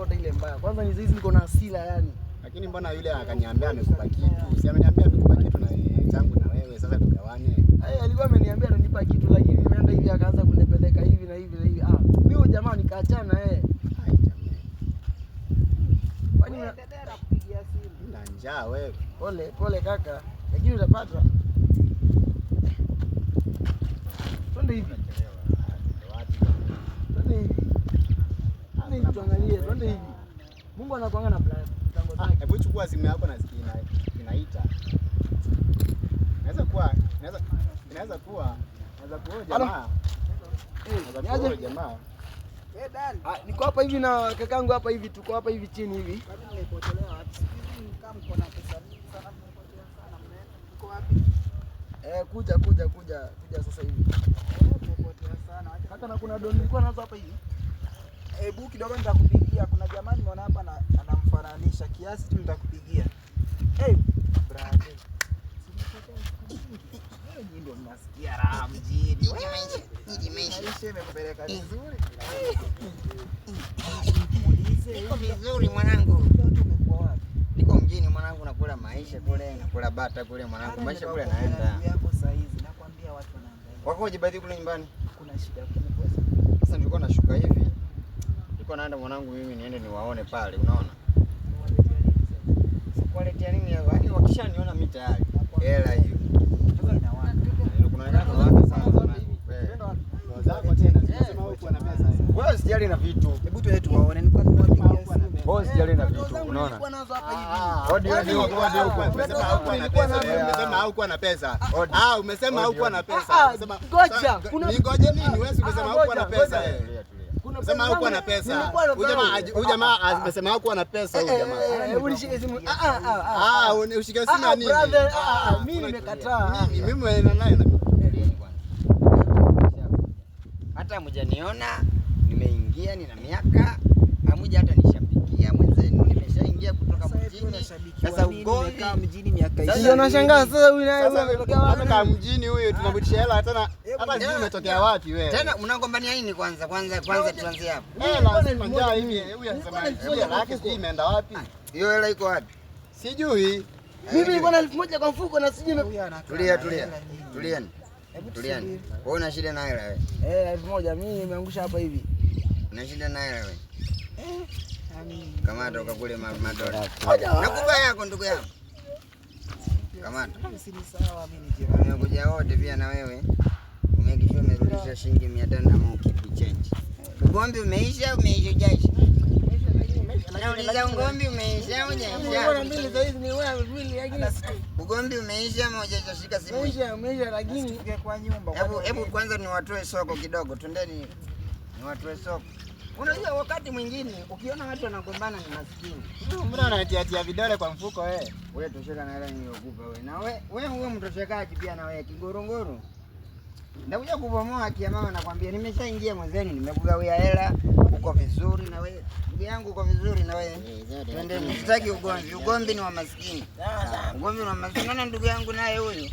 Nimesota ile mbaya. Kwanza ni hizi niko na hasira yani. Lakini mbona yule akaniambia amekupa kitu? Si ameniambia amekupa kitu na changu na wewe sasa tugawane. Ai, alikuwa ameniambia ananipa kitu lakini nimeenda hivi akaanza kunipeleka hivi na hivi na hivi. Ah, mimi huyo jamaa nikaachana eh. Ai jamani. Kwani Kupigia simu. Una njaa wewe. Pole pole kaka, lakini utapata. Twende hivi. Twende hivi. Twende hivi tuangalie, twende hivi. Mungu anakuanga na plan. Mpango Ah, zake. hebu chukua simu yako na sikia inaita. Inaweza kuwa inaweza kuwa Halo? jamaa. Eh, Inaweza kuwa niaje? jamaa. Eh, Dan, Ah, niko hapa hivi na kakangu hapa hivi, tuko hapa hivi chini hivi. kwani mmepotelea wapi? Siku hizi kama mko na pesa mingi sana, mmepotea sana. Mmeenda mko wapi? Eh, kuja kuja kuja kuja sasa hivi. Eh, mmepotea sana. Acha Kaka, na kuna don nilikuwa nazo hapa hivi. Hebu kidogo nitakupigia. Kuna jamaa nimeona hapa na anamfananisha kiasi tu, nitakupigia. Hey, brother. Wewe nyinyi ndio mnasikia raha mjini. Maisha imekupeleka vizuri. Muulize. Niko vizuri mwanangu, Watu umekuwa wapi? niko mjini mwanangu, nakula maisha kule, nakula bata kule mwanangu, maisha kule naenda. Ndugu yako saa hizi nakwambia watu wanahangaika. Wako jibadhi kule nyumbani. Kuna shida kubwa sana. Sasa nilikuwa nashuka hivi, nilikuwa naenda mwanangu, mimi niende niwaone pale, unaona Umewaletea nini sasa? sikuwaletea nini, yaani wakishaniona mimi tayari hela hiyo Sasa inawaka. kunaonekana kunawaka sana mwanangu. Eh. Twende wapi? Ndio zako tena. Sema wewe uko na pesa. Wewe usijali na vitu, Hebu tuende tuwaone, nilikuwa niwapigia simu. wewe usijali na Eh, vitu, zangu unaona nilikuwa nazo hapa hivi. Ah, Odi, odi, odi, odi, huko. Umesema haukuwa na pesa. Umesema haukuwa na pesa. Ah, umesema haukuwa na pesa. Ah, Umesema ngoja, kuna- Ningoje nini? Wewe si umesema Ah, haukuwa na ngoja, pesa. ngoja. eh. Tulia, tulia. Kuna Umesema pesa haukuwa na zangu pesa. nilikuwa Huyu jamaa nazo. huyu jamaa amesema haukuwa na pesa huyu Eh, jamaa. eh, hebu nishike simu. Ah, ah, ah, ah. Ah, ushike simu Ah, ya nini? brother, ah, ah, mimi Kuna- nimekataa. Mimi mimi naye na Tulieni kwanza. Hata hamjaniona nimeingia, nina miaka hamuja hata nishabikia mwenzenu, nimeshaingia kutoka Sasa wewe mjini. unashabikiwa Sasa nini? ugomvi Umekaa mjini miaka Sasa Ndio 20. nashangaa sasa huyu naye huyu Sasa ametokea wapi? amekaa mjini huyu tunamrudishia hela tena hata sijui umetokea wapi wewe. tena mnagombania nini? Kwanza kwanza kwanza tuanzie hapo. Hela sema njaa hivi huyu anasema hela yake sijui imeenda wapi. Hiyo hela iko wapi? Sijui. Mimi nilikuwa na 1000 kwa mfuko na sijui Huyu anakaa Tulia, na tulia. hela nyingi. Tulieni. Hebu Tulieni. tusubiri. Wewe una shida na hela wewe. Eh, 1000 mimi nimeangusha hapa hivi. Una shida na hela wewe. Yaani, Kamata ukakule madola. Ngoja. Nakupa yako ndugu yangu. Kamata. si ni sawa, mimi ni jirani. Umekuja wote pia na wewe. Umekisha umerudisha shilingi 500 na keep change. Ugomvi umeisha, umeisha hujaisha? Nauliza ugomvi umeisha Nilikuwa na hujaisha? mbili sasa hizi nilikuwa na mbili lakini Ugomvi umeisha ama hujaisha? Shika simu. umeisha umeisha lakini Tufike kwa nyumba. Hebu hebu kwanza niwatoe soko kidogo, twendeni niwatoe soko. Unajua wakati mwingine ukiona watu wanagombana ni maskini. Mbona unatiatia vidole kwa mfuko wewe? Wewe tosheka na hela niliyokupa wewe. Na wewe wewe huyo mtoshekaji pia na wewe kigorongoro. Ndakuja kubomoa haki ya mama nakwambia nimeshaingia mwenzeni nimekugawia hela uko vizuri na wewe. Ndugu yangu uko vizuri na wewe. Twendeni, sitaki ugomvi. Ugomvi ni wa maskini. Ugomvi ni wa maskini. Naona ndugu yangu naye huyu.